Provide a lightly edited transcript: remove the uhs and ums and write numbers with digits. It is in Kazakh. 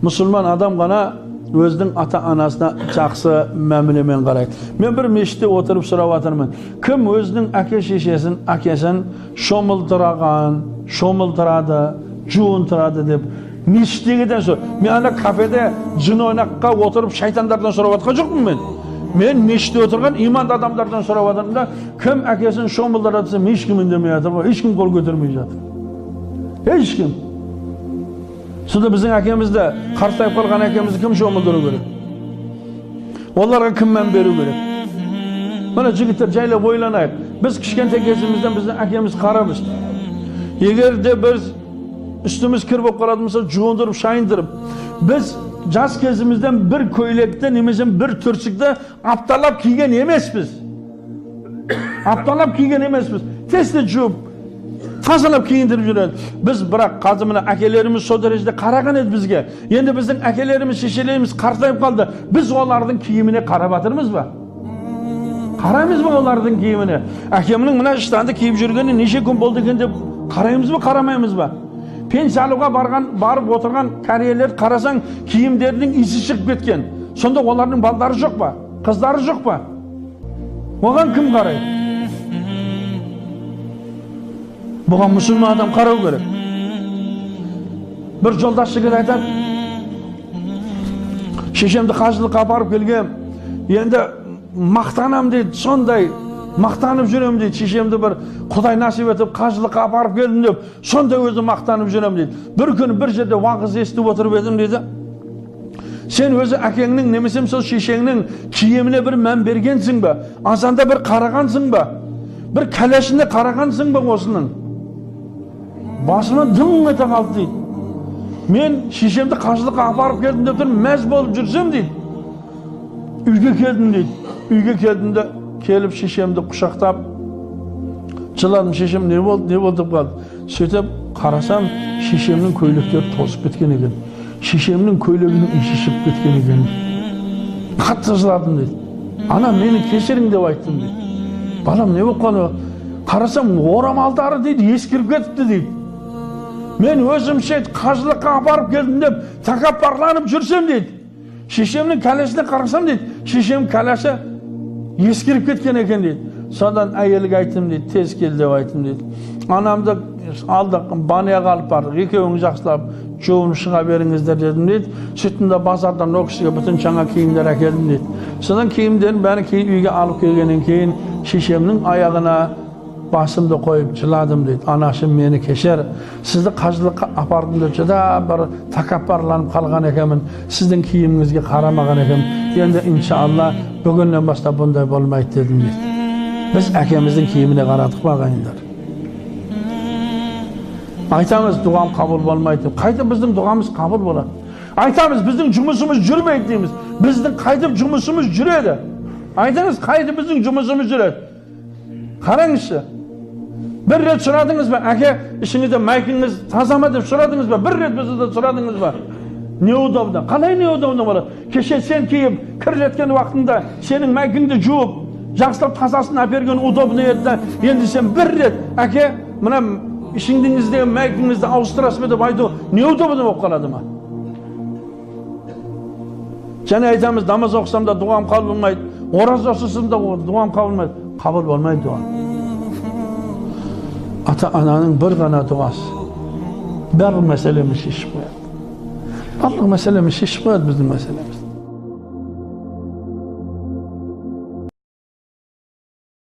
Мұсылман адам ғана өзінің ата-анасына жақсы мәмілемен қарайды. Мен бір мешітте отырып сұрап жатырмын. Кім өзінің әке шешесін, әкесін шомылдыраған, шомылдырады, жуындырады деп мешіттегіден сұрап. Мен ана кафеде жын ойнаққа отырып шайтандардан сұрап жатқан жоқпын мен. Мен мешітте отырған иманды адамдардан сұрап жатырмын да, кім әкесін шомылдырады десем, ешкім үндемей жатыр ғой, ешкім қол көтермей жатыр. Ешкім. Сонда біздің әкемізді, қартайып қалған әкемізді кім шомылдыру керек? Оларға кім мән беру керек? Мына жігіттер, жайлап ойланайық. Біз кішкентай кезімізден біздің әкеміз қарап өсті. Егер де біз үстіміз кір болып қалатын болса, жуындырып, шайындырып, біз жас кезімізден бір көйлекті немесе бір түрсікті апталап киген емеспіз. Апталап киген емеспіз. Тез-тез жуып, тазалап киіндіріп жүреді. Біз бірақ қазір мына әкелеріміз сол дәрежеде қараған еді бізге. Енді біздің әкелеріміз, шешелеріміз қартайып қалды. Біз олардың киіміне қарап жатырмыз ба? Қараймыз ба олардың киіміне? Әкемнің мына іштанды киіп жүргеніне неше күн болды екен деп қараймыз ба, қарамаймыз ба? Пенсия алуға барып отырған кәрелер қарасаң, киімдерінің иісі шығып кеткен. Сонда олардың балдары жоқ па? Қыздары жоқ па? Оған кім қарайды? Бұған мұсылман адам қарау керек. Бір жолдас жігіт айтады, шешемді қажылыққа апарып келгем, енді мақтанам дейді, сондай мақтанып жүрем дейді, шешемді бір Құдай насип етіп қажылыққа апарып келдім деп, сондай өзі мақтанып жүрем дейді. Бір күні бір жерде уағыз естіп отырып едім дейді. Сен өзі әкеңнің немесе сол шешеңнің киіміне бір мән бергенсің бе? Азанда бір қарағансың ба? Бір кәләшіне қарағансың ба осының? Басыма дың ете қалды дейді. Мен шешемді қажылыққа апарып келдім деп тұрмын, мәз болып жүрсем дейді. Үйге келдім дейді. Үйге келдім де, келіп шешемді құшақтап жыладым. Шешем не болды, не болды деп қалды. Сөйтіп қарасам, шешемнің көйлектері тозып кеткен екен. Шешемнің көйлегінің иісі шығып кеткен екен. Қатты жыладым дейді. Ана, мені кешірің деп айттым дейді. Балам, не болып қалды? Қарасам, орамалдары дейді, ескіріп кетіпті дейді. Мен өзімше қажылыққа апарып келдім деп тәкаппарланып жүрсем дейді. Шешемнің кәләшіне қарасам дейді, шешем кәләші ескіріп кеткен екен дейді. Содан әйелге айттым дейді, тез кел деп айттым дейді. Анамды алдық, баняға алып бардық, екеуің жақсылап жуынып шыға беріңіздер дедім дейді. Сөйттім де базардан ол кісіге бүтін жаңа киімдер әкелдім дейді. Содан киімдерін бәрін үйге алып келгеннен кейін шешемнің аяғына басымды қойып жыладым дейді. Анашым, мені кешір, сізді қажылыққа апардым деп жүдә бір тәкаппарланып қалған екенмін, сіздің киіміңізге қарамаған екенмін. Енді иншалла бүгіннен бастап бұндай болмайды дедім дейді. Біз әкеміздің киіміне қарадық па, ағайындар? Айтамыз, дұғам қабыл болмайды деп. Қайтып біздің дұғамыз қабыл болады? Айтамыз, біздің жұмысымыз жүрмейді дейміз. Біздің қайтып жұмысымыз жүреді. Айтыңыз, қайтып біздің жұмысымыз жүреді? Қараңызшы. Бір рет сұрадыңыз ба, әке, ішіңізде майкіңіз таза ма деп сұрадыңыз ба? Бір рет бізді сұрадыңыз ба? Неудобно. Қалай неудобно болады? Кеше сен киіп, кірлеткен уақытында сенің майкіңді жуып, жақсылап тазасын әперген удобно еді. Енді сен бір рет, әке, мына ішіңдіңіздегі майкіңізді ауыстырасыз ба деп айту неудобно болып қалады ма? Және айтамыз, намаз оқысам да дұғам қабыл болмайды, ораза ұстасам да дұғам қабыл болмайды. Қабыл болмайды дұға. Ата-ананың бір ғана дұғасы барлық мәселемізді шешіп қояды. Барлық мәселемізді шешіп қояды біздің мәселеміз.